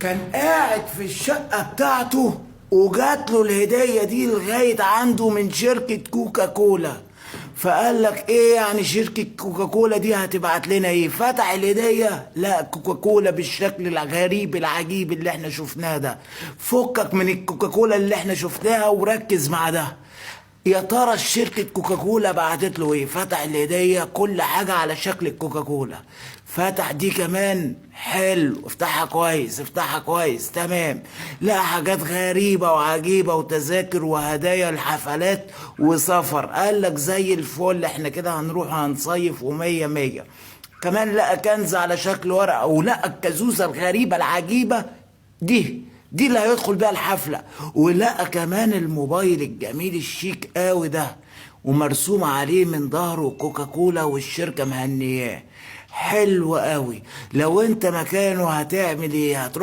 كان قاعد في الشقة بتاعته وجات له الهدية دي لغاية عنده من شركة كوكا كولا. فقال لك ايه يعني شركة كوكا كولا دي هتبعت لنا ايه؟ فتح الهدية، لا كوكا كولا بالشكل الغريب العجيب اللي احنا شفناه ده. فكك من الكوكا كولا اللي احنا شفناها وركز مع ده. يا ترى شركة كوكاكولا بعتت له ايه؟ فتح الهدية، كل حاجة على شكل الكوكاكولا. فتح دي كمان، حلو، افتحها كويس افتحها كويس، تمام. لا حاجات غريبة وعجيبة وتذاكر وهدايا الحفلات وسفر. قال لك زي الفل، احنا كده هنروح هنصيف ومية مية. كمان لقى كنز على شكل ورقة، ولقى الكازوزة الغريبة العجيبة دي اللي هيدخل بيها الحفلة. ولقى كمان الموبايل الجميل الشيك قوي ده، ومرسوم عليه من ظهره كوكاكولا والشركة مهنياه. حلو قوي. لو انت مكانه هتعمل ايه؟ هتروح